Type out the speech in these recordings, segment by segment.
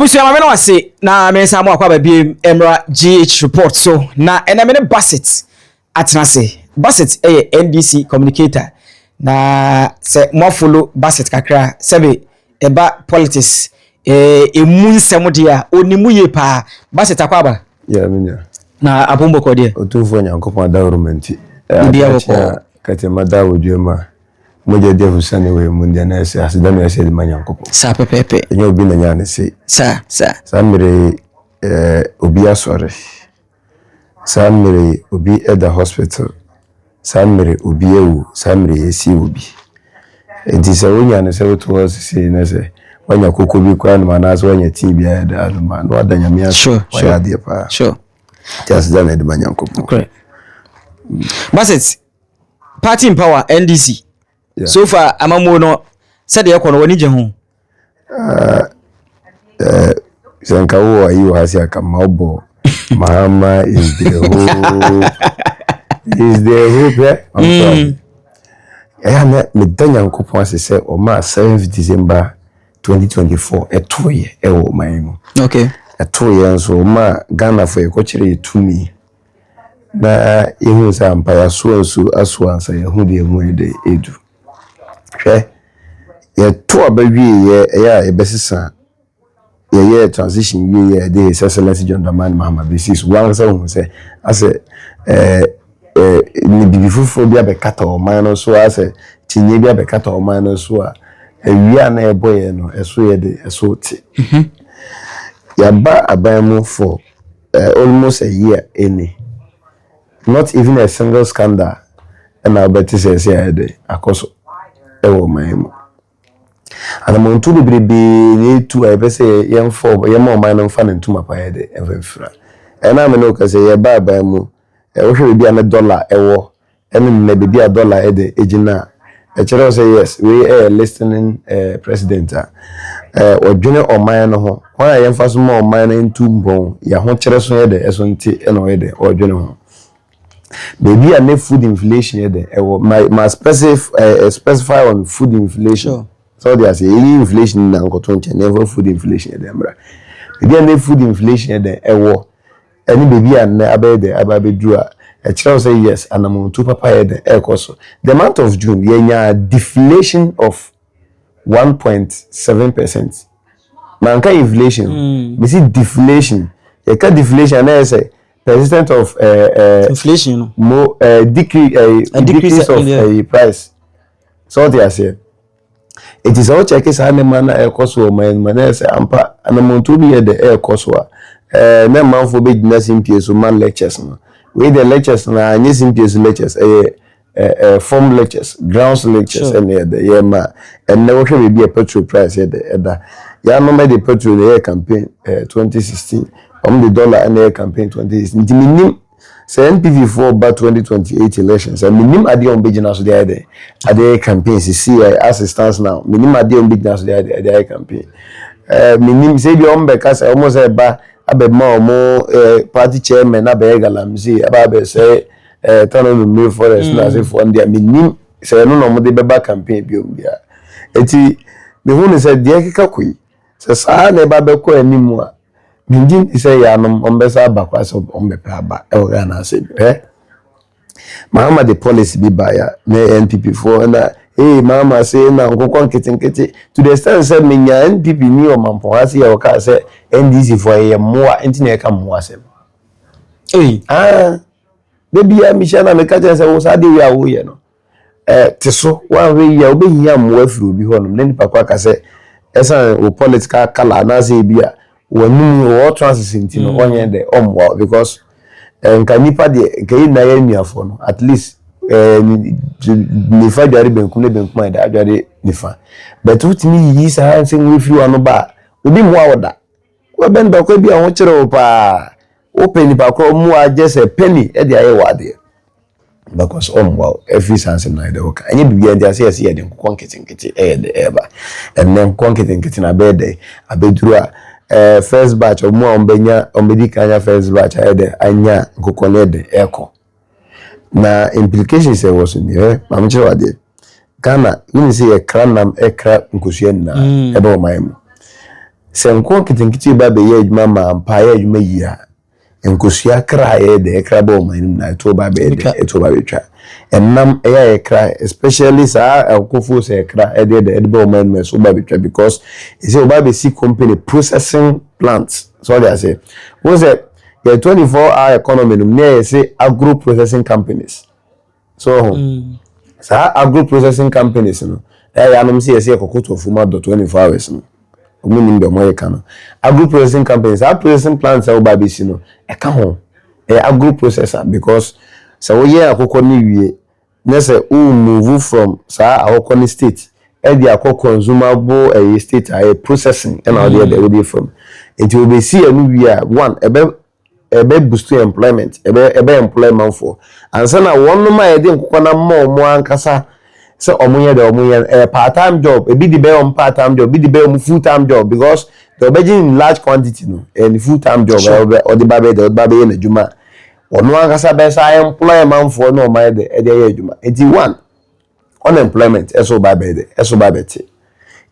Busua, maame no ase na me nsa mo akɔ aba biem mmra GH Report so. Na ɛnɛ me ne Basit atena ase. Basit yɛ NDC communicator, na sɛ mo afollow Basit kakra, sɛbe ɛba politics emu nsɛm deɛ a, onim mu yie paa. Basit, akɔ aba. Yeah, me nua. Na apɔmbɔkɔ deɛ? Otumfoɔ Nyankopɔn adaworo nti. Biribiara bɔkɔɔ. Kɛtɛma da wɔ dwam a mogya di afusane wɔ emu deɛ, na ɛsɛ aseda na ɛsɛ de ma Nyankopɔn. Saa pɛpɛɛpɛ. Ɛnyɛ obi na nya ne se. Saa saa. Saa mmerɛ yi obi asɔre. Saa mmerɛ yi obi ɛda hospital. Saa mmerɛ obi awu. Saa mmerɛ yɛsie obi. Nti sɛ wonya ne sɛ woto hɔ sesei na sɛ wanya koko bi koraa nom anaasɛ wanya tea bi ayɛ da anom a, na wada Nyame ase. Wayɛ adeɛ paa. Nti aseda na ɛde ma Nyankopɔn. Correct. Basit, party in power, NDC. So far amamuo no, sɛdeɛ ɛkɔ no, w'ani gye ho? Sɛ nka wowɔ ayi wɔ ha sɛ aka ma wobɔ "Mahama is the hope, is the hope" ɛ. I'm sorry. Ɛyɛ a na meda Nyankopɔn ase sɛ ɔmaa 7th December 2024 ɛtoeɛ ɛwɔ ɔman yi mu. Ɛtoeɛ nso, ɔmaa Ghanafoɔ yɛkɔkyerɛ yɛ tumi na yɛhu sɛ ampa yɛasoa nsuo aso ansa yɛhu deɛ mu yɛ de ɛdu. Hwɛ, yɛto aba wieɛ, ɛyɛ a yɛbɛsesa, yɛyɛ transition wie yɛ de His Excellency John Dramani Mahama bɛsi so. Wankasa hu sɛ asɛ ɛɛ ne bibi foforɔ bi abɛkata ɔman no so, asɛ kyinye bi abɛkata ɔman no so a awia a na ɛbɔ yɛn no ɛso yɛ de ɛso te. Yɛaba aban mu for almost a year ɛni, not even a single scandal ɛna wobɛte sɛ ɛsɛ ayɛ de akɔ so ɛwɔ ɔman yi mu. Anammɔntuo bebrebee na etu a yɛpɛ sɛ yɛmfa yɛma ɔman no mfa ne ntoma pa yɛ de ɛmfa mfira. Ɛna me ne wo ka sɛ yɛba aban mu, wohwɛ baabi a ne dollar ɛwɔ ɛne nnɛ baabi a dollar ɛde gyina a, ɛkyerɛ wo sɛ yes, wei ɛyɛ listening president a ɔdwene ɔman no ho kwan a yɛmfa so ma ɔman no ntu mpɔn, yɛahokyerɛ so yɛ de ɛso nti ɛna ɔyɛ de ɔdwene ho. Baabi a ne food inflation yɛ de ɛwɔ, ma specify on food inflation. Sɛ ɔde ase yɛyi inflation na nkɔto nkyɛn na yɛmfa food inflation yɛ de mmra, baabi a ne food inflation yɛ de ɛwɔ ɛne baabi a nnɛ abɛyɛ de aba abɛduru a, ɛkyerɛ wo sɛ yes, anammɔntu papa yɛ de ɛrekɔ so. The month of June, yɛnya deflation of 1.7%. Manka inflation, bɛsi deflation. Yɛka deflation na yɛ sɛ persistent of inflation no. Mo decrease A decrease, decrease of price. Sɛ ɔte aseɛ, eti sɛ ɔkyɛke saa nneɛma na ɛrekɔ so wɔ ɔman no mu na yɛ sɛ ampa anammɔntuo bi yɛ de ɛrekɔ so a, na mmanfoɔ bɛgyina simpie so ma lectures no. Wei de lectures na anyɛ simpie so lectures, ɛyɛ form lectures, grounds lectures. Ɛna yɛ de yɛ ma ɛnɛ wɔhwɛ baabi a petrol price yɛ de ɛda, yɛanom ɛde petrol na ɛyɛ campaign 2016, wɔn de dollar ɛna ɛyɛ campaign 2016. Nti minim sɛ NPP foɔ ba 2028 election sɛ minim adeɛ a wɔn bɛgyina so de ayɛ dɛ adeɛ yɛ campaign sisi yɛ. As it stands now, minim adeɛ a wɔn bɛgyina so de ayɛ dɛ adeɛ ayɛ campaign. Minim sɛ ebi wɔn bɛka sɛ wɔn sɛ ɛba abɛma wɔn party chairman abɛyɛ galamsey, aba abɛsɛ Tano Nimiri forest na asefoɔ no deɛ, minim sɛ ɛno na wɔn de bɛba campaign bi wɔn bia. Eti mehu ne sɛ deɛ ɛkeka kɔ yi sɛ saa na ɛba bɛkɔ anim a, mengye nti sɛ yɛanom ɔmbɛsa aba kwa sɛ ɔmbɛpɛ aba ɛwɔ Ghana ase ɛ. Mahama de policy bi baeɛ a na NPP foɔ na ee Mahama se na nkokɔ nketenkete, to the extent sɛ menya NPP ni ɔmampɔn ase yɛ ɔkaa sɛ NDC foɔ yɛyɛ mmoa nti na yɛka mmoa asɛm. Ei. Ah, da bia mehyia na meka kyerɛ sɛ wo saa de wei a woyɛ no te so woanhwɛ yi a, wobɛhia mmoa afiri obi hɔnom na nipa kɔ aka sɛ ɛsiane wo political colour anaasɛ ebi a w'anim wɔ transit nti no, ɔnyɛ dɛ ɔmmoa wo, because nka nipa deɛ nka yi nyinaa yɛ nnuafoɔ no, at least nifa dware benkum ne benkum ayɛ dɛ adware nifa, but wotumi yiyi saa nsɛm wo firi w'ano ba a, obi mmoa wo da. Wobɛbɛn nipa kɔ bi a ho kyerɛ wo paa, wopɛ nipa korɔ mmoa gye sɛ penny ɛde ayɛ wɔ adeɛ because ɔmmoa wo ɛfiri saa nsɛm na yɛde wɔka. Ɛnyɛ biribiara nti ase yɛsɛ yɛde nkokɔ nketenkete ɛyɛ de ɛɛba. Ɛnnɛ nkokɔ nketenkete na abɛyɛ dɛ abɛduru a first batch, ɔmo a ɔmbɛnya ɔmbɛdi kan anya first batch ayɛ dɛ anya nkokɔ no yɛ dɛ ɛɛkɔ. Na implications ɛwɔ so ni ɛ, maame kyerɛ wo adeɛ. Ghana wone sɛ yɛkra nam, ɛkra nkosua nyinaa ɛbɛ ɔman mu. Sɛ nkokɔ nketenkete ba bɛyɛ adwuma ma ampa yɛ adwuma yie a, nkosua kra a yɛyɛ dɛ ɛkra bɔ ɔman no mu na ɛtoɔ ba bɛyɛ dɛ ɛtoɔ ba bɛtwa. Ɛnam ɛyɛ a yɛkra, especially saa akokɔfuo sɛ ɛkra ɛde dɛ ɛde bɔ ɔman no mu, ɛso ba bɛtwa because ɛsɛ ɔba bɛsi company processing plant. So ɔde ase wɔn sɛ yɛ 24 hour economy no mu ne yɛ sɛ agro processing companies so ho saa agro processing companies no, ɛyɛ anom sɛ yɛsɛ yɛkɔkɔtɔ fum adɔ 24 hours no, ɔmo nim deɛ ɔmo yɛ ka no. Agro processing companies, saa processing plants a wɔba abɛsi no, ɛka ho, ɛyɛ agro processor because sɛ woyɛ akokɔ no wie na sɛ wo move from saa akokɔ no state ɛde akɔ consumable ɛyɛ state a, ɛyɛ processing ɛna ɔde yɛ dɛ wɔde from. Nti obesi ɛno wie a, one, ɛbɛ boost employment, ɛbɛ employ manfoɔ ansa na wɔn a yɛde nkokɔ na ma wɔn ankasa sɛ ɔmo yɛ dɛ ɔmo yɛ ɛyɛ part time job. Ebi de bɛyɛ ɔmo part time job, ebi de bɛyɛ ɔmo full time job because deɛ ɔbɛgye in large quantity no, ɛyɛ ne full time job. Ɛyɛ ɔde ba bɛyɛ dɛ ɔde ba bɛyɛ n'adwuma, ɔno ankasa bɛyɛ sɛ employ manfoɔ na ɔmo ayɛ dɛ ɛde ɛyɛ adwuma. Eti one, unemployment ɛso ba bɛyɛ dɛ ɛso ba bɛte.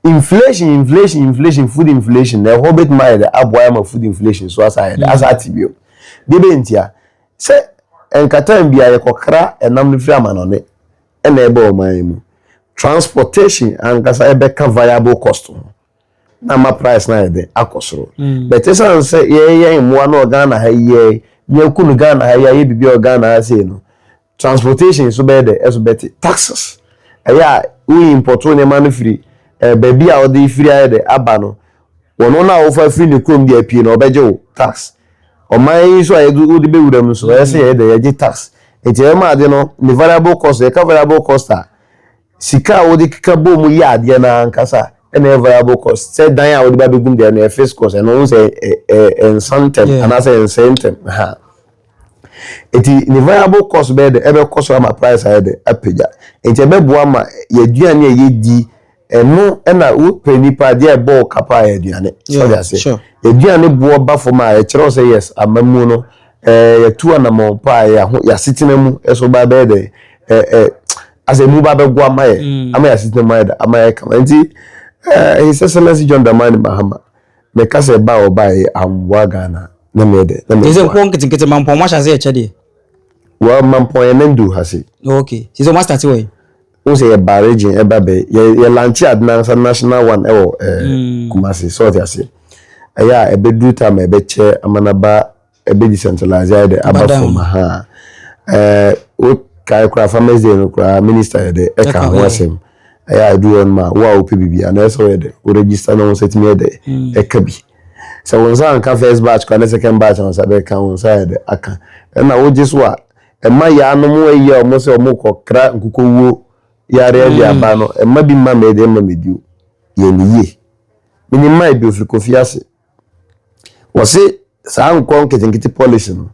Inflation, inflation, inflation, food inflation na ɛhɔ bɛtumi ayɛ dɛ aboa ama food inflation so asa ayɛ dɛ asa ate bio de bɛ ntia sɛ nkatan bi a yɛkɔkra ɛnam no firi amanɔne ɛna ɛbɛ ɔman yi mu, transportation ankasa ɛbɛka variable cost ho na ama price na ayɛ dɛ akɔ soro. But ɛsiane sɛ yɛyɛ mmoa na ɔghana ha yi, yɛ yɛku no Ghana ha yi a, yɛ biribi a ɔghana ha sei no, transportation so bɛyɛ dɛ ɛso bɛte. Taxes ɛyɛ a woyi import nneɛma no firi baabi a ɔde firi ayɛ dɛ aba no, wɔn no a wofa firi ne kurom de apue no, ɔbɛgye wo tax. Ɔman yi nso a yɛde wode bɛwura mu nso, ɛyɛ sɛ yɛyɛ dɛ yɛgye tax. Nti ɛma ade no ne variable cost. Yɛka variable cost a, sika a wode keka bɔ mu yɛ adeɛ no ankasa ɛna ɛyɛ variable cost. Sɛ dan a wode ba bɛgum deɛ no yɛ fixed cost, ɛno ho sɛ ɛ ɛ ɛnsa ntɛm anaasɛ ɛnsɛe ntɛm ha. Nti ne variable cost bɛyɛ dɛ ɛbɛkɔ so ama price ayɛ dɛ apagya. Nti ɛbɛboa ma yɛaduane a yɛdi ɛno, ɛna wopɛ nipa adeɛ a ɛbɔ wo kapa a yɛ aduane sɛ ɔde ase aduane boɔ ba fam a, ɛkyerɛ sɛ yes, amamu no yɛtu anammɔn pa a yɛaho yɛasetena mu ɛso ba bɛyɛ dɛ ɛɛ ɛɛ asɛ mu ba bɛgo ama yɛ ama yɛasetena mu ayɛ dɛ ama yɛ kama. Nti His Excellency John Dramani Mahama, mɛka sɛ ba a ɔba yɛ amboa Ghana na meyɛ dɛ na Te sɛ mɛboa. Nkokɔ nketenkete Mampɔn mo ahyɛ ase yɛ kyɛ deɛ. Wɔ Mampɔn yɛ nandu ha se. Okay, sɛ ɔmo astart wɔ yi. Wo sɛ yɛba region ɛba bɛ yɛ launch ade nansa national one ɛwɔ Kumasi sɛ ɔte ase. Ɛyɛ a ɛbɛduru time a ɛbɛkyɛ ama naba ɛbɛ decentralize ayɛ dɛ aba Aba down. Fam ha wo kae koraa, Farmers Day no koraa, minister yɛ dɛ ɛka Ɛka, ho asɛm. Ɛyɛ a ɛduru hɔ nom a, wo a wopɛ biribi a na ɛsɛ sɛ woyɛ dɛ wo register na wo nsa tumi yɛ dɛ ɛka bi. Sɛ wo nsa anka first batch koraa ne second batch a, wo nsa bɛka, wo nsa yɛ dɛ aka. Ɛna wogye so a, ɛma yaanom ayi a ɔmo sɛ ɔmo kɔkra nkokɔwuo yare de aba no, ɛma bi mma mɛ de ɛma mɛ di o yɛ ne yie. Menim mmaa bi ofiri Kofi ase, wɔse saa nkɔ nketenkete policy no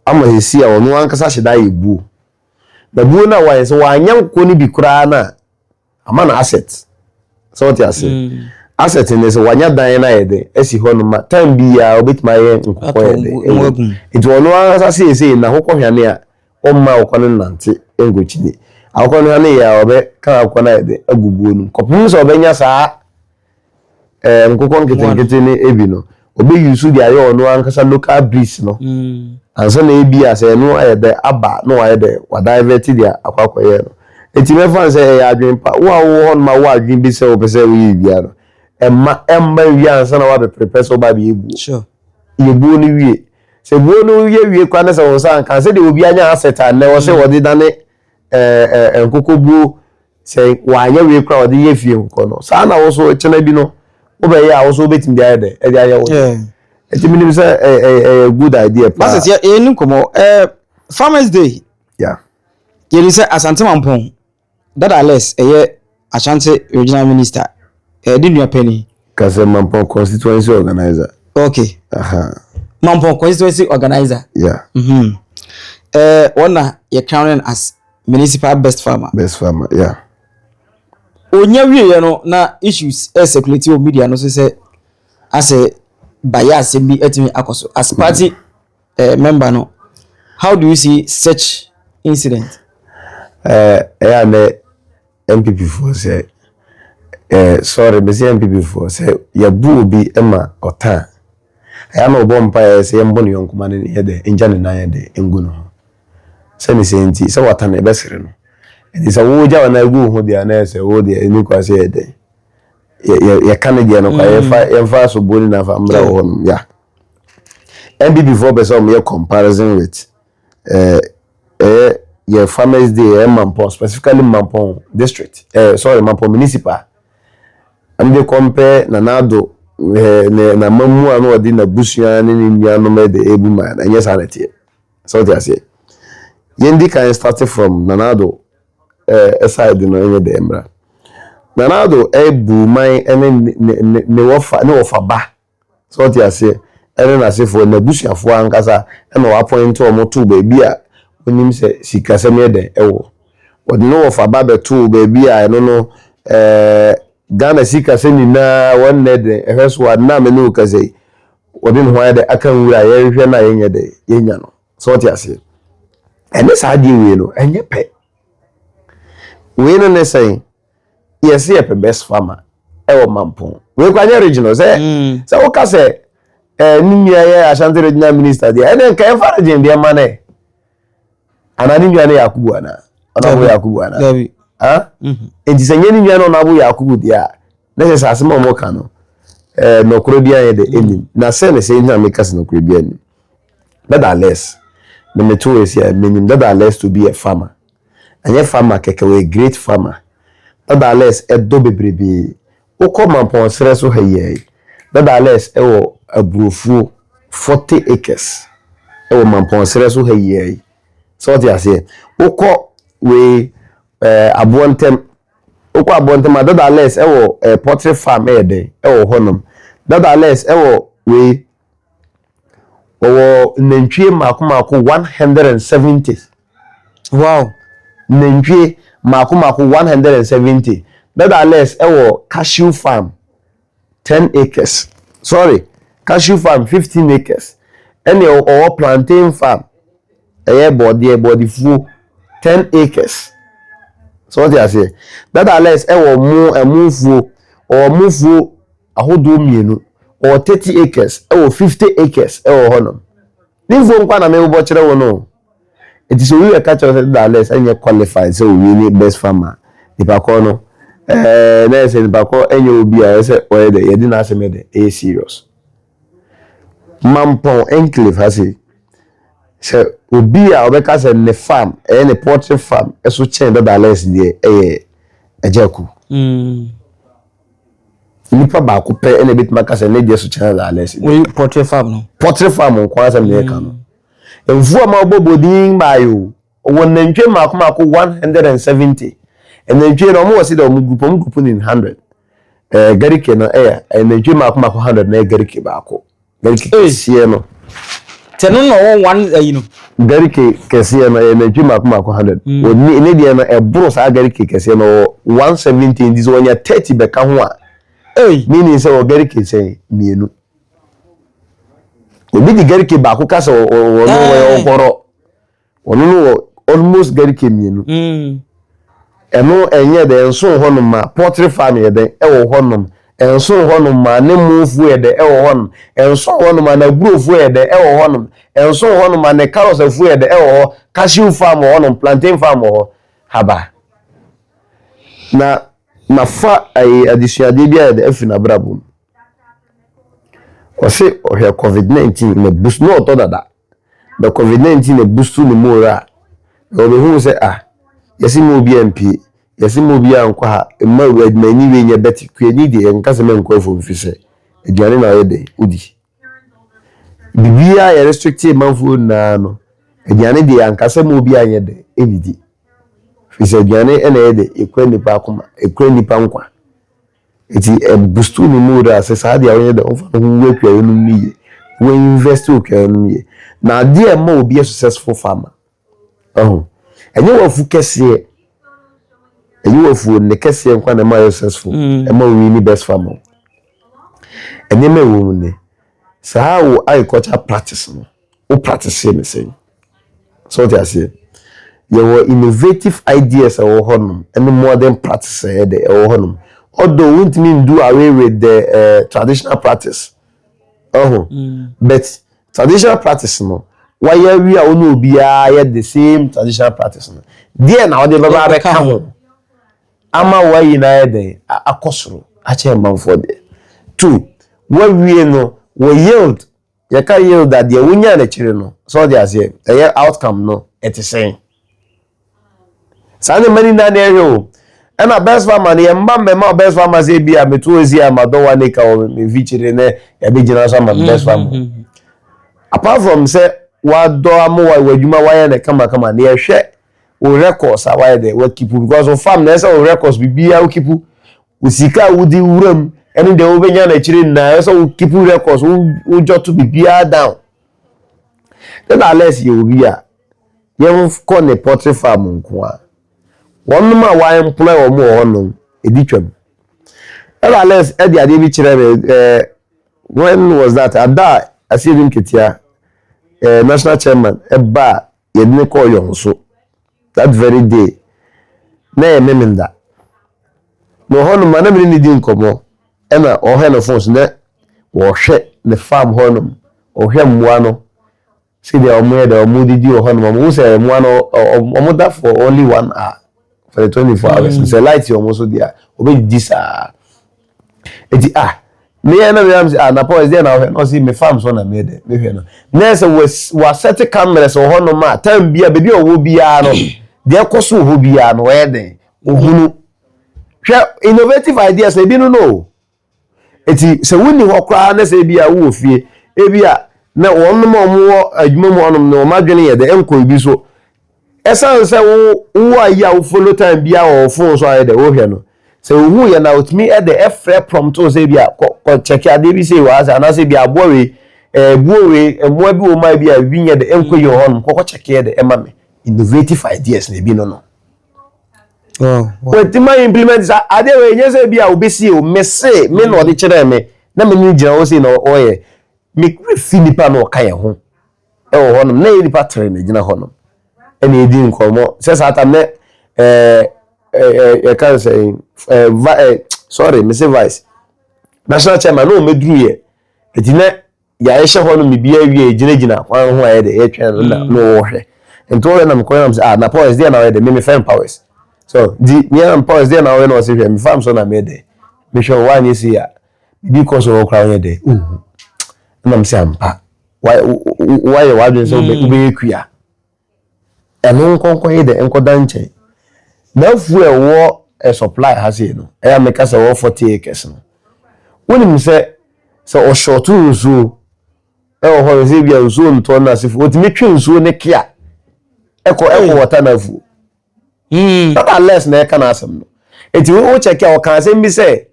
ama esi a ɔno ankasa hyɛ da ayɛ buo na buo no a wayɛ sɛ wanyɛ nkokɔ no bi koraa na ama no asset sɛ wɔte ase. Asset ne sɛ wanya dan no ayɛ dɛ asi hɔ no ma time biara obɛtumi ayɛ nkokɔ Atɔ yɛ dɛ mu ɛwɔ agu mu. Nti ɔno ankasa seesei na akokɔ hwane a, ɔmma akokɔ no nante nkɔkyini. Akokɔ no hwane yɛ a, ɔbɛka akokɔ no ayɛ dɛ agu buo no mu kɔpem sɛ ɔbɛnya saa nkokɔ nketenkete ne ebi no, ɔbɛyi so de ayɛ ɔno ankasa local breeds no ansa na ebi a sɛ ɛno ayɛ dɛ aba na wayɛ dɛ wadivert de akɔ akɔyɛ no. Eti mɛfa no sɛ ɛyɛ adwene pa. Wo a wowɔ hɔ nom a wo adwene bi sɛ wopɛ sɛ woyɛ biribiara no, ɛmma wie ansa na wabɛprepare sɛ woba abɛyɛ buo. Yɛ buo no wie. Sɛ buo no yɛ wie koraa ne sɛ wo nsa anka sɛdeɛ obi anya asset a nnɛ wɔ sɛ wɔde dane ɛɛ ɛɛ nkokɔ buo, sɛ wanyɛ wie koraa wɔde yɛ fie nkokɔ no saa na wo so kyena bi no wobɛyɛ a, wo so wobɛtumi de ayɛ dɛ ɛde ayɛ wo. Nti menim sɛ ɛyɛ good idea paa. Basit, yɛ yɛ ni nkɔmɔ Farmers Day. Yɛni sɛ Asante Mampɔn Dada Alex, ɛyɛ Ashanti Regional Minister, de nua panyin. Kasɛ Mampɔn constituency organizer. Okay. Aha. Mampɔn constituency organizer. Wɔn na yɛ crowning as municipal best farmer. Best farmer, yeah. Onya wieɛ no na issues circulate wɔ media no so sɛ asɛ bayɛ asɛm bi atumi akɔ so. As party member no, how do you see such incident? Ɛyɛ a nɛ NPP foɔ sɛ Sorry, mesi NPP foɔ sɛ yɛbu obi ma ɔta a, ɛyɛ na ɔbɔ mpaeɛ sɛ yɛmbɔ ne yɔnko ma ne yɛ dɛ ngya ne nan yɛ dɛ ngu ne ho. Sɛ ne sɛ nti sɛ wata no, ɛbɛsere no. Nti sɛ wogya wo nan gu wo ho deɛ a, na yɛ sɛ wo deɛ ɛni kwa sɛ yɛ dɛ yɛka ne deɛ no kwa. Yɛmfa asoboɔ ne nafa mmra wɔ hɔnom. Ya NPP foɔ pɛ sɛ ɔmo yɛ comparison with ɛyɛ yɛ Farmers Day, ɛyɛ Mampɔn, specifically Mampɔn District, sorry, Mampɔn Municipal. Ɛmo de compare Nana Addo ne n'amamu a na ɔde n'abusua ne ne nuanom ɛde ebu man. Ɛnyɛ saa na ɛteɛ. Sɛ ɔte aseɛ, yɛn di kan start from Nana Addo side no, ɛnyɛ dɛ mmra Nana Addo ɛbu man ɛne ne wɔfa ne wɔfa ba. Sɛ ɔte aseɛ, ɛne n'asefoɔ, n'abusuafoɔ ankasa ɛna wapɔnte wɔn to baabi a onim sɛ sikasɛm yɛ dɛ ɛwɔ. Wɔde ne wɔfa ba bɛto baabi a ɛno no Ghana sikasɛm nyinaa wɔn nɛ dɛ ɛhwɛ so a nam ne okasa yi, wɔde ne ho ayɛ dɛ aka nwura a yɛrehwɛ no a yɛnyɛ dɛ yɛnya no. Sɛ ɔte aseɛ, ɛne saa adeɛ wei no ɛnyɛ pɛ. Wei no ne sɛn yɛsi yɛpɛ best farmer ɛwɔ Mampɔn. Wei kɔ anyɛ regional sɛ sɛ woka sɛ ne nua yɛ Ashanti Regional Minister deɛ, ɛne nka ɛmfa region deɛ ma ne anaa ne nua no yɛ Yakubu anaa ɔnabo Yakubu anaa? Dabi. Ah, nti sɛ nyɛ ne nua no ɔnabo Yakubu deɛ a, na sɛ asɛm a ɔmo ka no nɔkorɔ bi ayɛ dɛ ɛnim na sɛ ne sɛ ntina meka sɛ nɔkorɔ bi anim. Dada Alex me me to esi a menim Dada Alex to be a farmer. Ɛnyɛ farmer kɛkɛ, wɔyɛ great farmer. Dada Alex ɛdɔ bebrebee. Wokɔ Mampɔn serɛ so ha yi, Dada Alex ɛwɔ aburofuo 40 acres ɛwɔ Mampɔn serɛ so ha yi. Sɛ ɔte aseɛ, wokɔ wei aboɔ ntɛm, wokɔ aboɔ ntɛm a, Dada Alex ɛwɔ poultry farm ɛyɛ dɛn ɛwɔ hɔnom. Dada Alex ɛwɔ wei, wɔwɔ nantwie mako mako 170. Nantwie mako mako 170. Dada Alex ɛwɔ cashew farm 10 acres, sorry, cashew farm 15 acres. Ɛna ɔwɔ plantain farm, ɛyɛ bɔɔdeɛ, bɔɔdefuo 10 acres. So wɔte aseɛ, Dada Alex ɛwɔ mo ɛmofuo, ɔwɔ mofuo ahodoɔ mmienu. Ɔwɔ 30 acres, ɛwɔ 50 acres ɛwɔ hɔnom. Ne mfuo nkwa na mebobɔ kyerɛ wo no. Nti sɛ owi bɛka kyerɛ sɛ Dada Alex ɛnyɛ qualified sɛ owi ne best farmer, nipa kɔ no na yɛ sɛ nipa kɔ ɛnyɛ obi a ɛsɛ ɔyɛ dɛ yɛde n'asɛm yɛ dɛ ɛyɛ serious. Mampɔn enclave ha se, sɛ obi a ɔbɛka sɛ ne farm, ɛyɛ ne poultry farm, ɛso kyɛn Dada Alex deɛ, ɛyɛ Agyaku. Nipa baako pɛ ɛna ebitumi aka sɛ ne deɛ so kyɛn Dada Alex deɛ. Wei poultry farm no. Poultry farm nko asɛm na yɛka no. Mfuo a ma ɔbɔ bodin baayi o, ɔwɔ nantwie mako mako 170. Nantwie no, ɔmo wɔ si dɛ ɔmo group no in 100. Garike no ɛyɛ nantwie mako mako 100 na ɛyɛ garike baako, garike kɛseɛ no. Tɛ no na ɔwɔ one ayi no. Garike kɛseɛ no ɛyɛ nantwie mako mako 100. Wɔni ne deɛ no ɛboro saa. Garike kɛseɛ no ɔwɔ 170, nti sɛ wɔnya 30 bɛka ho a, meaning sɛ wɔ garike sɛn mmienu. Obi di garike baako ka sɛ ɔno wɔyɛ ɔkɔrɔ. Ɔno no wɔ almost garike mmienu. Ɛno ɛnyɛ dɛ nso hɔnom ma poultry farm yɛ dɛ ɛwɔ hɔnom. Ɛnso hɔnom ma ne mofuo yɛ dɛ ɛwɔ hɔnom. Ɛnso hɔnom ma n'aburofuo yɛ dɛ ɛwɔ hɔnom. Ɛnso hɔnom ma ne carrot afuo yɛ dɛ ɛwɔ hɔ. Cashew farm wɔ hɔnom, plantain farm wɔ hɔ. Haba na nafa ɛyɛ adesuadeɛ bi ayɛ dɛ afi n'abrabɔ mu. Ɔse ɔhwɛ COVID-19 na boost na ɔtɔ dada na COVID-19 na boost ne mu a ɔbɛhu sɛ, ah, yɛsi mu obi mpie, yɛsi mu obi ankɔ ha mma adwumani wei nyɛ bɛte kuani deɛ, yɛnka sɛ mɛnkɔ afuom fi sɛ aduane na ɔyɛ dɛ wodi biribiara. Yɛ restrict manfoɔ nyinaa no, aduane deɛ ankasa mu obi anyɛ dɛ ɛdidi fi sɛ aduane ɛna ɛyɛ dɛ ekura nipa akoma, ekura nipa nkwa. Eti ɛboost ne mu a sɛ saa deɛ ɔyɛ dɛ ɔmfa ne ho ngu akuayɛ no mu yie, wɔn invest wɔ akuayɛ no mu yie. Na adeɛ a ɛma obi yɛ successful farmer ɔho ɛnyɛ wafu kɛseɛ, ɛnyɛ wafuo ne kɛseɛ nkwa na ɛma yɛ successful, ɛma owi ne best farmer. Nneɛma ɛwɔ mu ne saa wo agriculture practice no, wo practice ne sɛn. So wɔte aseɛ, yɛwɔ innovative ideas ɛwɔ hɔnom ɛne modern practice ɛyɛ dɛ ɛwɔ hɔnom. Although wontumi do away with the traditional practice ɔho, but traditional practice no, wayɛ awie a, wo ne obiara yɛ the same traditional practice no deɛ, na wɔde bɛba abɛka ho ama wayi na ayɛ dɛn, akɔ soro akyɛn manfoɔ deɛ. Two, wawie no, wɔ yield, yɛka yield a, deɛ wonya n'akyire no sɛ ɔde aseɛ ɛyɛ outcome no, ɛte sɛn? Saa nneɛma ni nyinaa na ɛhwɛ o. Ɛna best farmer no, yɛn mma mmɛma best farmer sɛ bi a meto esi a ma dɔ 1 acre wɔ me mfikyire ne yɛbɛgyina so ama me best farmer. Apart from sɛ wadɔ ama wa wɔ adwuma wayɛ ne kamakama na yɛhwɛ wo records a wayɛ dɛ wa keep, because wo farm na ɛsɛ wo records biribiara wo keep, wo sika a wodi wura mu ɛne deɛ wobɛnya n'akyire nyinaa, ɛsɛ wo keep records, wo wodwɔto biribiara down. Then unless yɛ obi a yɛnkɔ ne poultry farm nko a, wɔnom a wɔa employ wɔn wɔ hɔnom edi twam. Ɛna unless ɛde adeɛ bi kyerɛ me, when was that? Ada a Asiedu Nketia, national chairman, ɛba a yɛde ne kɔɔ yɔn so, that very day na yɛ Memenda na hɔnom a na mene ne di nkɔmmɔ, ɛna ɔhwɛ ne phone so na wɔhwɛ ne farm hɔnom, ɔhwɛ mmoa no sɛdeɛ ɔmo yɛ dɛ ɔmo didi wɔ hɔnom. Ɔmo sɛ mmoa no ɔmo da for only one hour for the 24 hours. Sɛ light yɛ ɔmo so deɛ a, ɔbɛdidi saa. Eti ah, meyɛ na meyam sɛ ah, na Paul deɛ na ɔhwɛ na ɔsi me farm so na meyɛ dɛ mehwɛ no na sɛ wɔasɛte cameras wɔ hɔnom a, time bia beebi a ɔwɔ biara no, deɛ ɛkɔ so wɔ hɔ biara no, ɔyɛ dɛ ohunu. Hwɛ, innovative ideas na ebi no no. Eti sɛ wonni hɔ koraa na sɛ ebi a wowɔ fie, ebi a na wɔn a wɔwɔ adwuma mu hɔnom no, wɔn adwene yɛ dɛ nkɔ ebi so, ɛsan sɛ wo wo ayi a wo follow time bi a wɔ phone so ayɛ dɛ wohwɛ no, sɛ ohu yɛ na otumi ɛdɛ ɛfrɛ prompt sɛ ebi a kɔ kɔ kyɛkɛ adeɛ bi sɛ wɔ ase, anaasɛ ebi aboa wei, buo wei, mmoa bi wɔ mu a ebi a ebi nyɛ dɛ nkɔ yie wɔ hɔnom, kɔkɔ kyɛkɛ yɛ dɛ ɛma me. Innovative ideas na ebi no no. Wɔtumi ayɛ implement sa adeɛ wei, nyɛ sɛ ebi a obesie o, mese me na ɔde kyerɛ me na me ne gyina hɔ sei na ɔyɛ me fi nipa na ɔka yɛn ho ɛwɔ hɔnom na yɛ nipa tere na gyina hɔnom ɛna edi nkɔmɔ sɛ saa tam nɛ ɛɛ ɛɛ yɛka sɛ ɛɛ va ɛɛ sorry, mese vice national chairman na wɔn aduru yɛ. Eti nɛ yɛahyɛ hɔ nom bibi awie, gyinagyina kwan ho a yɛ de yɛtwɛn no na wɔhwɛ. Nti wɔhwɛ na mekɔ nam sɛ ah, na Powers deɛ na ɔyɛ de me mefɛn Powers so di nea na Powers deɛ na ɔyɛ na ɔsɛ hwɛ me farm so na meyɛ de mehwɛ wɔ anyɛ si a bibi kɔ so wɔ koraa ɔyɛ de ohu. Ɛna m sɛ ampa, wayɛ w'adwene sɛ wobɛyɛ kua. Ɛno nkɔnkɔ yɛ dɛ nkɔda nkyɛn na afuo a ɛwɔ ɛ supply ha sei no, ɛyɛ a meka sɛ ɛwɔ 40 acres no, wonim sɛ ɔhyɔto nsuo ɛwɔ hɔ no, sɛ ebi a nsuo ntɔ no asefo, otumi twe nsuo ne kea ɛkɔ wɔta n'afuo. Not unless na ɛka n'asɛm no. Eti wo check a, ɔka asɛm bi sɛ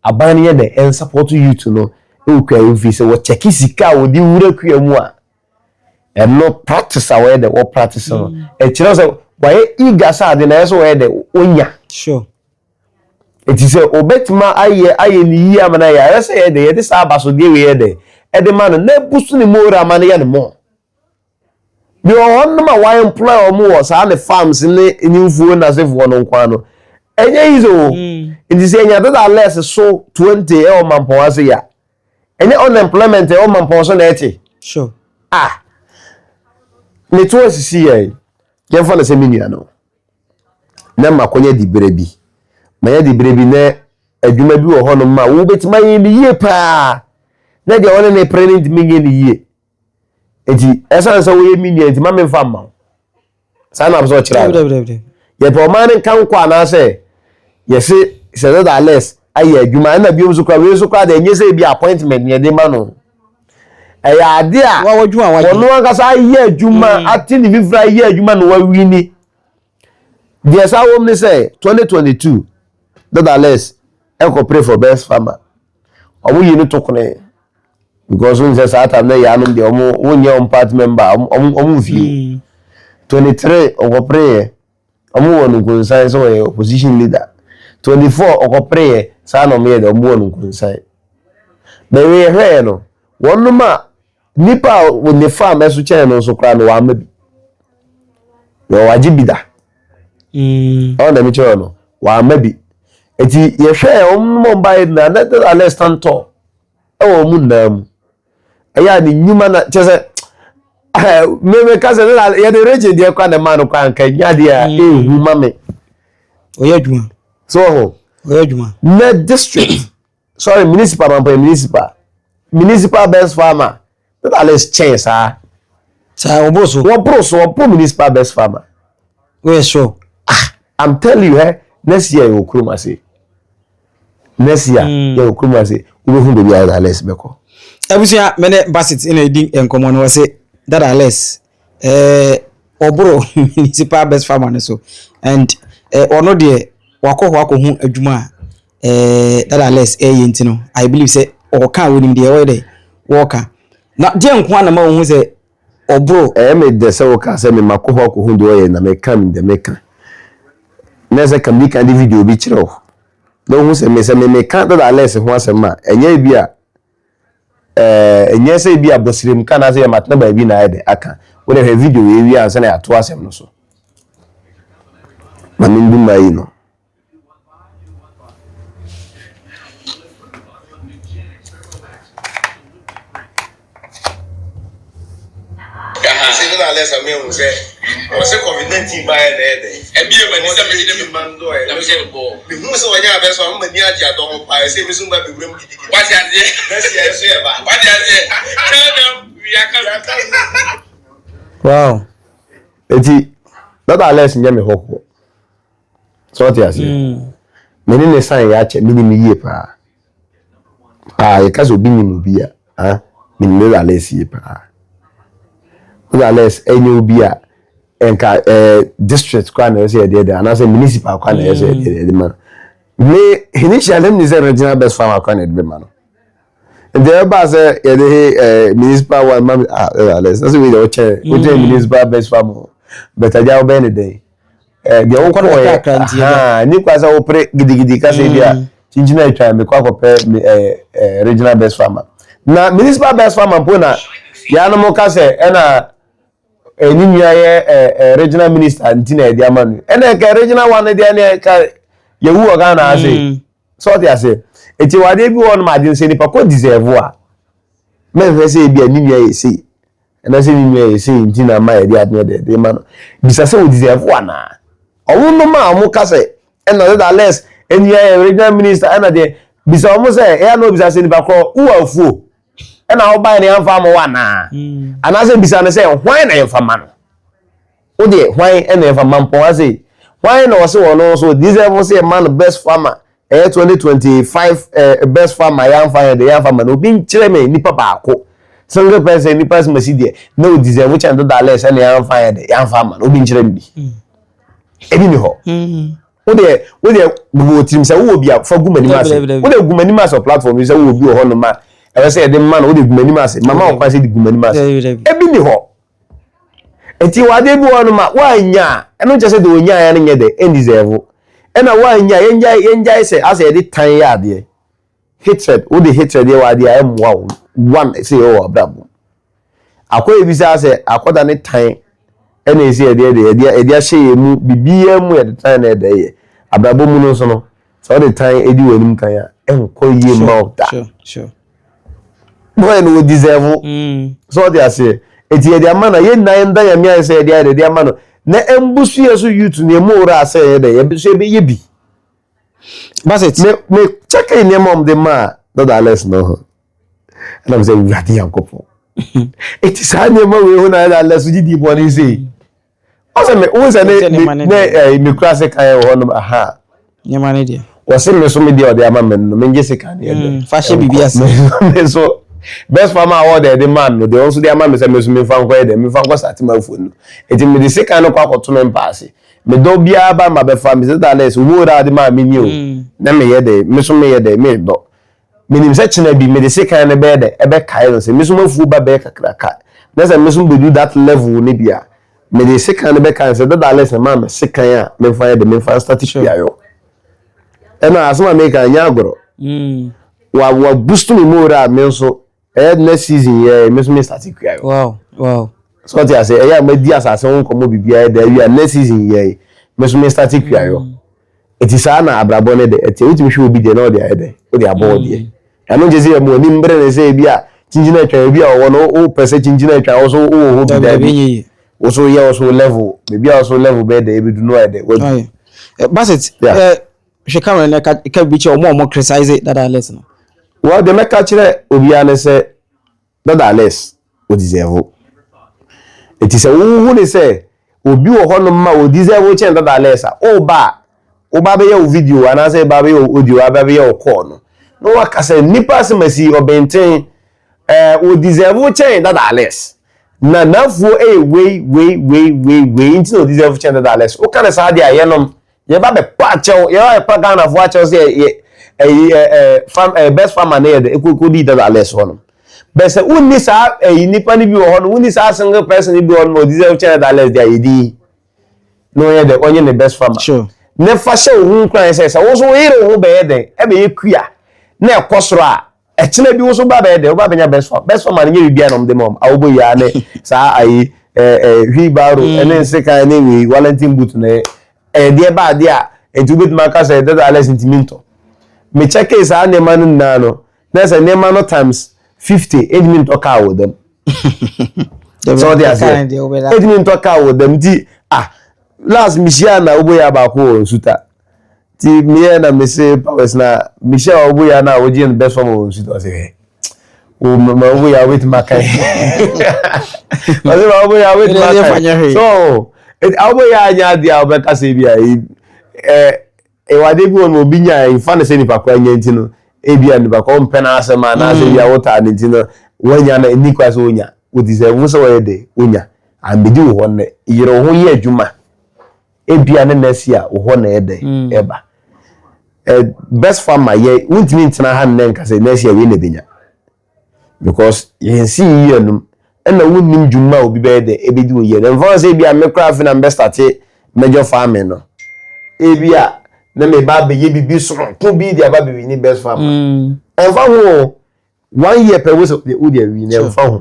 aban no yɛ dɛ ɛn support youth no ɛwɔ kua mfi sɛ wɔkyɛke sika a wɔde wura kua mu a, ɛno practice a wɔyɛ dɛ wɔ practice no, ɛkyerɛ sɛ wɔyɛ eager sɛ ade na ɛyɛ sɛ wɔyɛ dɛ onya. Eti sɛ obetuma ayɛ ne yie ama no ayɛ ayɛ sɛ yɛ dɛ yɛde saa abasodeɛ wei yɛ dɛ ɛde ma no na ebusu ne mu ama no yɛ ne mɔ bi wɔ hɔnom a wɔa employ wɔn wɔ saa ne farms ne mfuo n'asefoɔ no nkwa no, ɛnyɛ easy o. Nti sɛ enya dada less so 20 ɛwɔ Mampɔn ase ya, ɛnyɛ unemployment ɛwɔ Mampɔn so na ɛte. Ah, ne to asisi yɛ, yɛmfa no sɛ me nua no na makɔnya diberɛ bi, manya diberɛ bi na adwuma bi wɔ hɔnom a wobɛtumi ayɛ no yie paa na deɛ ɔne ne pere no ntumi nyɛ no yie. Nti ɛsiane sɛ woyɛ me nua nti, ma memfa mma wo saa na sɛ ɔkyerɛ. Dabi, dabi, dabi. Yɛpɛ ɔman no nka nkɔ anaasɛ yɛse sɛ dada alex ayɛ adwuma, ɛna biom so kora wei so kora deɛ, ɛnyɛ sɛ bi appointment ne yɛde ma no, ɛyɛ ade a wa wadwuma a wagye. Ɔno ankasa ayɛ adwuma, ate ne fifiri ayɛ adwuma na wawini. Deɛ saa wɔm ne sɛ 2022 dada alex ɛkɔ pray for best farmer, ɔmo yi no to kone because n sɛ saa time na yɛ anom deɛ, ɔmo wonyɛ ɔmo party member, ɔmo nfie. 23 ɔkɔpere yɛ, ɔmo wɔ no nkonsan sɛ ɔyɛ opposition leader. 24 ɔkɔpere yɛ saa na ɔmo yɛ deɛ, ɔmo wɔ no nkonsan. Bɛyɛ yɛhwɛ yɛ no, wɔnom a nipa a ne farm ɛso kyɛn no nso koraa no, wama bi na wagye bi da. Ɔno na mi kyerɛ no, wama bi. Eti yɛhwɛ wɔn mu wɔn baeɛ nyinaa na Dada Alex stand tall ɛwɔ wɔn nyinaa mu. Ɛyɛ a ne nnwuma na kyerɛ sɛ mmemme ka sɛ Dada yɛde region deɛ kora na ɛmaa no kora nka nya deɛ a ehu ma me. Ɔyɛ adwuma. So ɔho. Ɔyɛ adwuma. Na district, sorry, municipal, mampɔ municipal best farmer, Dada Alex kyɛn saa. Saa, wɔboro so. Wɔboro so, wɔboro municipal best farmer. Wɔyɛ sure. Ah, I'm telling you, next year yɛ wɔ kurom ase, next year yɛ wɔ kurom ase, wobɛhu baabi a Dada Alex bɛkɔ. Abusua, mene Basit na edi nkɔmɔ no. Wɔse Dada Alex ɔboro municipal best farmer no so and ɔno deɛ wakɔ hɔ akɔhu adwuma a Dada Alex ɛyɛ. Nti no I believe sɛ ɔka a wɔnim deɛ ɔyɛ dɛ wɔɔka na deɛ nko a na ma wɔhu sɛ ɔboro. Ɛyɛ me dɛ sɛ woka sɛ mema kɔ hɔ akɔhu deɛ ɔyɛ na meka me deɛ meka na sɛ kam di kan de video bi kyerɛ wo na wohu sɛ me sɛ me meka Dada Alex ho asɛm a, ɛnyɛ bi a ɛnyɛ sɛ bi a bɔsirem ka na sɛ yɛmatena baabi na ayɛ dɛ aka. Wode hwɛ video wei wie ansa na yɛato asɛm no so ma mendu ma yi no. Sɛ Dada Alex a mehu sɛ ɔsɛ COVID-19 baeɛ na ɛyɛ dɛn ɛbi yɛ m'ani sɛ mede me ma ndɔɛ na mehyɛ no bɔɔ. Mehu sɛ ɔnyɛ abɛ so a mama ni agye adɔ ho paa ɛsɛ mi so mba bɛwura mu gidigidi. Wate aseɛ. Next year nso yɛ ba. Wate aseɛ, tell them we are coming. Eti Dada Alex nyɛ me hɔhoɔ sɛ ɔte aseɛ. Me ne ne san yɛ akyɛ, menim yie paa paa. Yɛka sɛ obi nim obi a, ah, menim Dada Alex yie paa. Dada Alex ɛnyɛ obi a nka district koraa na ɛsɛ yɛde ɛde anaasɛ municipal koraa na ɛsɛ yɛde ɛde ma no. Me initially ne sɛ regional best farmer koraa na yɛde bɛma no, nti ɛba sɛ yɛde municipal one ma mi. Ah, Dada Alex na sɛ wei deɛ wokyɛn municipal best farmer o, but agya wobɛyɛ ne dɛn? Deɛ wokɔ Wokɔ yɛ kakra nti ɛbɛ. Ne kwa sɛ wopere gidigidi kasa bi a kyinkyin a atwa mekɔ akɔpɛ me ɛɛ ɛɛ regional best farmer na municipal best farmer mpo na yanom ka sɛ ɛna ne nua yɛ ɛɛ ɛɛ regional minister nti na yɛde ama no. Ɛna ɛka regional one deɛ ne ɛka yɛwu wɔ Ghana ase. Sɛ ɔte ase, eti wadeɛ bi wɔ hɔ nom ade sɛ nipa kɔ deserve a, mɛnhwɛ sɛ ebi a ne nua yɛ sei ɛna sɛ ne nua yɛ sei nti na ama yɛde adeɛ de de ma no. Bisa sɛ o deserve anaa. Ɔmo nom a ɔmo ka sɛ ɛna Dada Alex nua yɛ regional minister ɛna deɛ, bisa ɔmo sɛ ɛyɛ na obisa sɛ nipa korɔ wowɔ afuo ɛna ɔban ne yɛmfa ama wo anaa, anaasɛ bisa no sɛ hwan na yɛmfa ma no. Wo deɛ, hwan ɛna yɛmfa ma mpɔn ase? Hwan na ɔsɛ wɔn nso deserve sɛ yɛma no best farmer, ɛyɛ 2025 best farmer, yɛamfa yɛn de yɛamfa ma no? Obi nkyerɛ me nipa baako, single person, nipa sɛ masi deɛ na o deserve kyɛn Dada Alex ɛna yɛamfa yɛn de yɛamfa ma no. Obi nkyerɛ me bi, ebi ni hɔ. Wo deɛ gbogbo wɔ tirim sɛ wowɔ bi a, fa gu m'anim ase. Wo deɛ, gu m'anim ase wɔ platform yi sɛ wowɔ bi wɔ hɔ nom a ɛwɔ sɛ yɛde ma no. Wo deɛ, gu m'anim ase, mama wɔ kwan sɛ de gu m'anim ase. Ebi ni hɔ. Eti wɔ adeɛ bi wɔ hɔ nom a woanya a, ɛno nkyɛ sɛ deɛ onyaeɛ no nyɛ dɛ ɛndeserve. Ɛna woanya, yɛngyae sɛ asɛ yɛde tan yɛ adeɛ, hatred. Wode hatred yɛ wɔ adeɛ a ɛmmoa wo one sɛ yɛwɔ abrabɔ akɔ ebi sɛ asɛ akɔda ne tan ɛna esi yɛde ahyɛ yɛn mu bibiara mu, yɛde tan na ɛda yɛ abrabɔ mu no nso no. Sɛ ɔde tan edi wɔ anim kan a, ɛnkɔ yie mma wo da. Boy no wɔ deserve sɛ ɔde aseɛ. Eti yɛde ama no, yɛn nyinaa yɛn da Nyame ayɛ sɛ yɛde ayɛ de ama no na mbusu yɛ so youth ne emu wura asɛ yɛ dɛ yɛbi so yɛbɛyɛ bi. Basit. Me check nneɛma ɔmo de maa Dada Alex no ho ɛna mo sɛ Wurade Yankopɔn, eti saa nneɛma wei ho na Dada Alex gye di bɔne sei. Ɔsɛ me wo sɛ ne me kura se kan wɔ hɔnom aha. Nneɛma ne deɛ. Wɔsi me so me deɛ ɔde ama me no, me ngye sika ne yɛ dɛ. Fa hyɛ biribi ase. Me so best farmer award ɛde maa no deɛ, ɔno nso de ama me sɛ me so me nfa nkɔ yɛ dɛ, me nfa nkɔ satima no. Eti me de sika no kɔ akɔto me mpa ase. Me dɔ biara ba ma bɛfa me sɛ Dada Alex wo da ade maa me ni o, na me yɛ dɛ, me so me yɛ dɛ me dɔ. Menim sɛ kyena bi mede sekan no bɛyɛ dɛ ɛbɛkae no sɛ me so mafuo ba bɛyɛ kakraka na sɛ me so bɛdu that level no bi a, mede sekan no bɛkae no sɛ Dada Alex na maa me sekan a memfa yɛ dɛ memfa start kuayɔ. Ɛna asɛm a meka nyɛ agorɔ. Wa boost me more a me nso ɛyɛ next season yɛ me nso me start kuayɔ. So ɔte ase, ɛyɛ a madi asase ho nkɔmmɔ biribiara da awie a, next season yɛ me nso me start kuayɔ. Eti saa na abrabɔ no de ɛteɛ. Wotumi hwɛ obi deɛ na ɔde ayɛ dɛ, wode abɔ wo deɛ. Ɛno nkyɛ sɛ yɛmu ani mbere ne sɛ ebi a kyinkyin atwa ebi a ɔwɔ no wopɛ sɛ kyinkyin atwa wo so wowɔ hɔ bi daabi. Wo so yɛ wo so level, baabi a wo so level bɛyɛ dɛ ebedu no ayɛ dɛ wadu. Basit, hwɛ camera no ka ka bi kyerɛ wɔn a wɔn criticize Dada Alex no. Well, deɛ mɛka kyerɛ obiara ne sɛ Dada Alex o deserve. Eti sɛ wohu ne sɛ obi wɔ hɔnom ma o deserve kyɛn Dada Alex a, woba a woba bɛyɛ wo video anaasɛ ba bɛyɛ wo audio aba bɛyɛ wo call no na waka sɛ nipa asɛm asi ɔbɛnten ɛɛ o deserve kyɛn Dada Alex na n'afuo ɛyɛ wei wei wei wei wei nti na o deserve kyɛn Dada Alex. Woka ne saa deɛ a yɛnom yɛba bɛpa akyɛw, yɛba bɛpa Ghanafoɔ akyɛw sɛ yɛ ɛyi ɛ ɛ farm ɛ best farmer ne yɛ de ekoko di Dada Alex hɔ nom. Bɛ sɛ wonni saa ɛyi nipa no bi wɔ hɔ no, wonni saa single person no bi wɔ hɔ no, ɔdi sɛ kyɛn Dada Alex deɛ a yɛdi na ɔnyɛ dɛ ɔnyɛ ne best farmer. Ne fa hyɛ wo ho nkuran sɛ sɛ wo nso woyere wo ho bɛyɛ dɛn ɛbɛyɛ kua na ɛkɔ soro a ɛkyena bi wo nso ba bɛyɛ dɛn woba bɛnya best farmer. Best farmer no nyɛ biribiara na ɔmo de ma ɔmo awobɔ yi ara ne saa ayi ɛɛ ɛɛ wheelbarrow ɛne nsekan ne wei wellington boot na ɛyɛ deɛ ba adeɛ a nti wobɛtumi aka sɛ Dada Alex ntumi ntɔ. Me checkee saa nneɛma no nyinaa no na sɛ nneɛma no times 50 ɛntumi ntɔ kaa wɔ dam. Sɛ ɔde aseɛ ɛntumi ntɔ kaa wɔ dam nti ah last mehyia na woboya baako wɔ Nsuta nti meyɛ na mese powers na mehyia a woboya na wogye no best form wɔ Nsuta ɔsɛ hwɛ wo ma woboya wobɛtumi aka yi ɔsɛ ma woboya wobɛtumi aka yi so woboya anyɛ adeɛ a wobɛka sɛ bi a ɛɛ Ɛwɔ adeɛ bi wɔ no obi nya nfa no sɛ nipa ko anya nti no ebi a nipa ko mpɛ n'asɛm anaasɛ ebi a wotaa ne nti no wanya no ɛni kwa sɛ onya o deserve sɛ wɔyɛ dɛ onya ambedi wo hɔ nnɛ yere wo ho yɛ adwuma ebi a ne nɛɛsi a wo hɔ na ɛyɛ dɛ ɛba ɛ best farmer yɛ wontumi ntena ha nnɛ nka sɛ nɛɛsi a wei na ebenya. Because yɛn si yie anum ɛna wonnim dwuma a obi bɛyɛ dɛ ebedi wɔ yie no. Mfa ho sɛ ebi a me koraa afei na mebɛ starte major farming no, ebi a na meba abɛyɛ biribi soronko bi de aba abɛwi ne best farmer. Ɛmfa ho o, one year pɛ wo sɛ wode awi no, ɛmfa ho.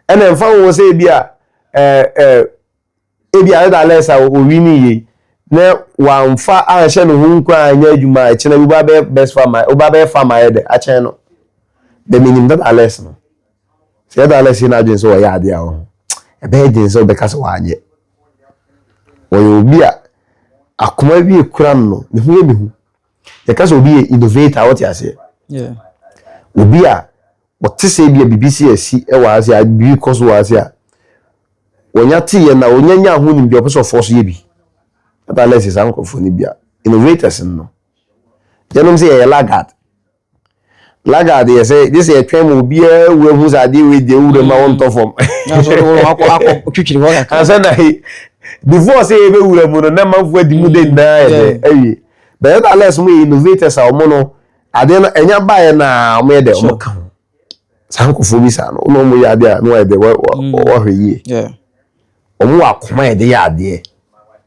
Ɛna ɛmfa ho sɛ ebi a ɛɛ ɛɛ Ebia Elder Alex a owinii yi na wamfa anhyɛ ne ho nkuran anyɛ adwuma a, ɛkyena bi wobɛbɛyɛ best farmer, wobɛbɛyɛ farmer ayɛ dɛ akyɛn no. Bɛ menim Elder Alex no. Sɛ Elder Alex yɛ n'adwene sɛ ɔyɛ adeɛ a ɔho, ɛbɛyɛ den sɛ wobɛka sɛ wanyɛ. Ɔyɛ obi a akoma bi ekura no no, ne ho yɛ me hu. Yɛka sɛ obi yɛ innovator, wote aseɛ? Obi a ɔte sɛ ebia biribi si asi wɔ ha sɛ biribi kɔ so wɔ ha sɛ a, Wɔnya teeɛ na wɔnya nyaa ho nimdeɛ wɔpɛ sɛ wɔfoɔ so yɛ bi. That unless saa nkurɔfoɔ no bi a innovators no yɛnom sɛ yɛyɛ laggard. Laggard yɛ sɛ gye sɛ yɛtwɛn ma obiara wura hu sɛ adeɛ wei deɛ wura ma wɔntɔ fam. Ansa na before sɛ yɛbɛwura mu no na manfoɔ adi mu de nyinaa yɛ dɛ awie. But that unless mo yɛ innovators a wɔn no adeɛ no ɛnya baeɛ na wɔn yɛ dɛ wɔn ka ho. Saa nkurɔfoɔ bi saa no, wɔn a wɔyɛ adeɛ a na wɔayɛ dɛ wɔahwɛ yie. Wɔn wɔ akoma a yɛde yɛ adeɛ.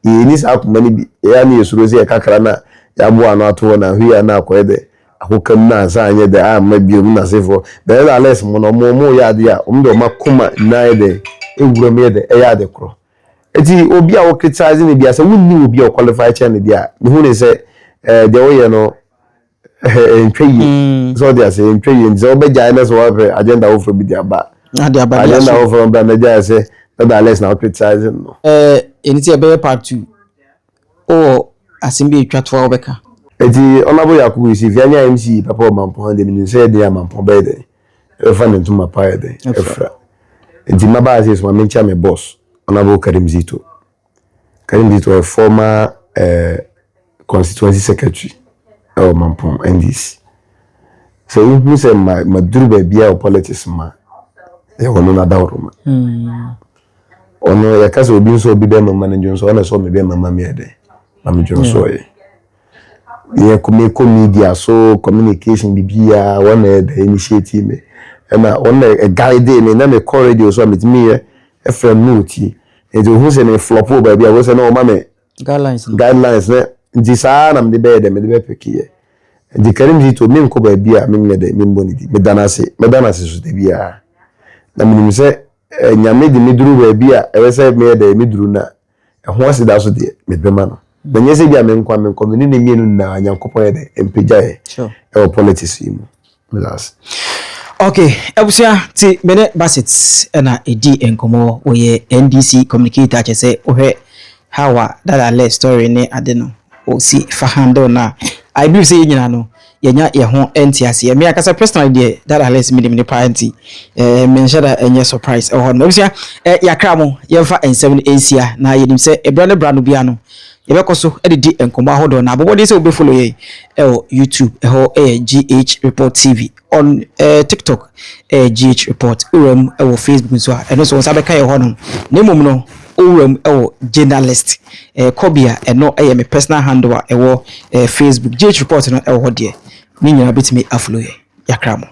Yɛnni saa akoma no bi. Yɛyɛ a na yɛsuro sɛ yɛkakra na yɛaboa ano ato hɔ na ahwɛ yie a na akɔyɛ dɛ akokam na ansa anyɛ dɛ amma bio mu n'asefoɔ. Bɛyɛ dɛ Alex mo no wɔn wɔyɛ adeɛ a wɔn de wɔn akoma nyinaa yɛ dɛ ewura mu yɛ dɛ ɛyɛ ade korɔ. Eti obi a wo criticize no bia sɛ wonni obi a ɔqualify kyɛn no deɛ a mehu ne sɛ ɛɛ deɛ woyɛ no ɛntwa yie mm. sɛ ɔde ase ɛntwa yie nti sɛ wobɛgyae na sɛ woapɛ agenda foforɔ bi de aba agenda foforɔ bra na gyae sɛ na da alex na wocriticize no. Ɛno nti ɛbɛyɛ part 2 wowɔ asɛm bi a ɛtwa toa wobɛka. Eti Honourable Yakubu Yusuf yɛanya MC papa wɔ Mampɔn ha deɛ menim sɛ yɛde Amampɔn bɛyɛ dɛn ɛbɛfa ne ntoma pa ayɛ dɛn afira nti mmabaa sɛ soma menkyia me boss Honourable Karim Zito. Karim Zito ɔyɛ former eh, constituency secretary ɛwɔ Mampong NDC. Sɛ wohu sɛ ma maduru baabi a wɔ politics ma ɛyɛ ɔno n'adaworoma. Ɔno yɛka sɛ obi nso obi bɛma ma no dwonso ɔno sɛ ɔme bɛma ma me yɛ dɛn ma me dwonso ɔyɛ. Yɛkɔ mekɔ media so communication biribiara wɔn na ɛyɛ dɛn initiate me ɛna wɔn na ɛguide me na mekɔ radio so a metumi yɛ ɛfrɛ no na ɔtie. Nti ohun sɛ me flop wɔ baabi a wɔsɛ na ɔma me guidelines no guidelines ne nti saa na mede bɛyɛ dɛ mede bɛpeke yɛ nti Karim Zito menkɔ baabi a menyɛ dɛ memmɔ ne di meda no ase mɛda no ase so da biara na menim sɛ eh, nyame de me duru baabi a ɛwɛ sɛ meyɛ dɛ meduru no a ɛho aseda so deɛ mede bɛma no. Na nyɛ sɛ bi a me nko a me nkɔ, me ne ne mmienu nyinaa Nyankopɔn yɛ dɛ mpagya yɛ ɛwɔ politics yi mu. Meda ase. Okay, abusua, ti me ne Basit ɛna ɛdi nkɔmmɔ. Wɔyɛ NDC communicator, kyerɛ sɛ wohwɛ how a Dada Le story ne ade no ɔsi fa handle no a, I believe sɛ yɛn nyinaa no yɛnya yɛn ho nte aseɛ. Me akasa personally deɛ, Dada Le menim ne paa, nti menhyɛ da ɛnyɛ surprise ɛwɔ hɔ no. Abusua, yɛakra mo, yɛmfa nsɛm no nsia na yɛnim sɛ ɛberɛ ne bra no bia no yɛbɛkɔ so de di nkɔmmɔ ahodoɔ, na abɔbɔden sɛ wobɛfollow yɛn ɛwɔ YouTube, ɛhɔ ɛyɛ GH Report TV, on TikTok ɛyɛ GH Report, wowura mu ɛwɔ Facebook nso a, ɛno nso wɔn nsa bɛka yɛ hɔ nom. Na mmom no, wowura mu ɛwɔ journalist Kɔbi a, ɛno ɛyɛ me personal handle a ɛwɔ Facebook. GH Report no ɛwɔ hɔ deɛ, ne nyinaa bɛtumi afollow yɛn. Yɛakra mo.